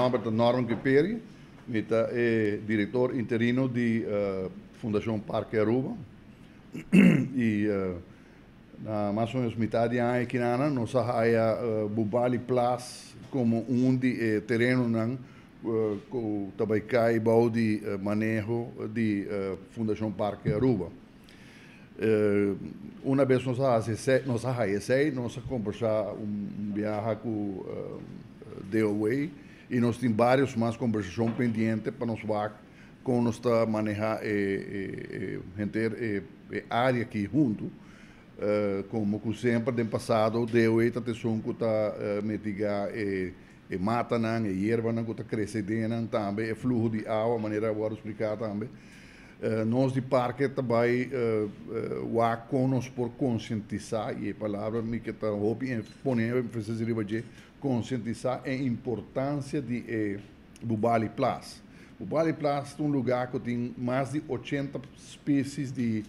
Nòmber ta Norman Kuiperi, mi ta e direktor interino di Fundashon Parke Aruba i na mas o menos mitad di aña kinana nos a haya Bubali Plas komo un di e terenonan ku ta bai kai bou di maneho di Fundashon Parke Aruba. Una bes nos a hasi esei, nos a haya esei, nos a kombersá un biaha ku DOW i nos tin vários mas kombersashon pendiente pa nos wak kon nos ta manehá e henter e área aki huntu. Komo ku semper den pasado DOW ta esun ku ta mitigá e matanan, e yerbanan ku ta krese den nan, tambe e fluho di awa manera a wòrdu spliká tambe. Nos di parke ta bai wak kon nos por konsientisá, i e palabra mi ke ta hopi pone énfasis riba dje, konsientisá e importansia di e Bubali Plas. Bubali Plas ta un lugá ku tin mas di 80 spesis di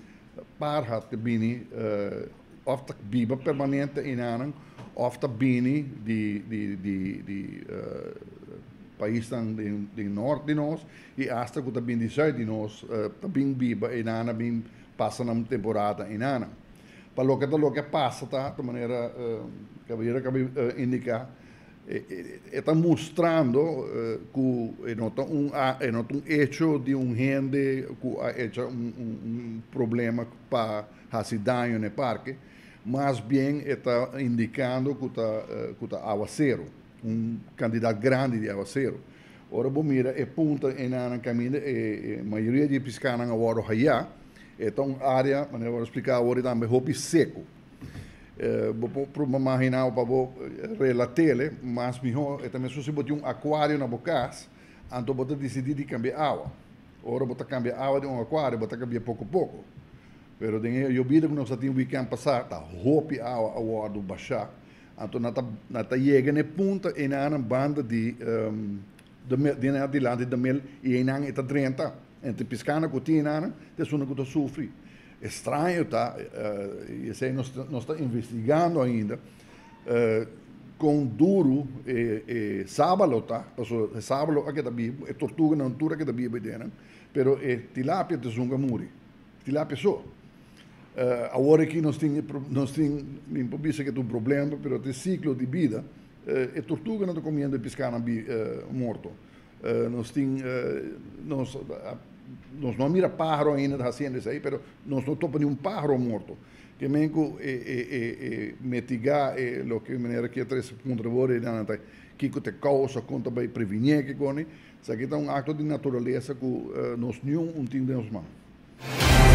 parha ta bini òf ta biba permanente einanan òf ta bini di di di di paisnan den nort di nos i asta ku ta bini di sùit di nos ta bin biba einanan bin pasa nan temporada einanan. Pa loke ta loke a pasa ta ta manera Gabriel a kaba indiká e ta mustrando ku e no ta un e no ta un echo di un hende ku a echa un un problema pa hasi daño na e parke, mas bien e ta indikando ku ta ku ta awaseru, un kantidat grandi di awaseru. Ora bo mira e punta enanan kaminda e mayoria di e piskanan a wòrdu hayá, e ta un área, manera bo a splika awor, tambe hopi seku. Bo por proba imaginá pa bo relat'é mas mihó, e ta mesun si bo tin un akuario na bo kas, anto bo ta disidí di kambia awa. Ora bo ta kambia awa di un akuario, bo ta kambia poko poko. Pero den e yobida ku nos a tin wikènt pasá, ta hopi awa a wòrdu bashá. Anto nan ta nan ta yega na e punta einan banda di de mel, den adilanti de mel, i einan e ta drenta. Entre piskanan ku tin einan, ta esunnan ku ta sufri. E straño ta, i esei nos nos ta investigando ainda, kon duru e e sábalo ta, pasobra e sábalo a keda bibu, e tortuganan tur a keda bibu ei den, pero e tilapia ta esun ku a muri, tilapia so. Awor aki nos tin nos tin, mi por bisa ke ta un problema, pero ta e siklo di bida, e tortuganan ta komiendo e piskanan morto. Nos tin, nos, nos no a mira páharo ainda ta hasiendo esei, pero nos no topa niun páharo morto. Ke men ku e, e, e, e mitigá e loke manera ke trese puntra bo rei nan ta kiko ta e kousa, kon ta bai previnié ke koni. Esaki ta un akto di naturalesa ku nos niun un tin den nos man.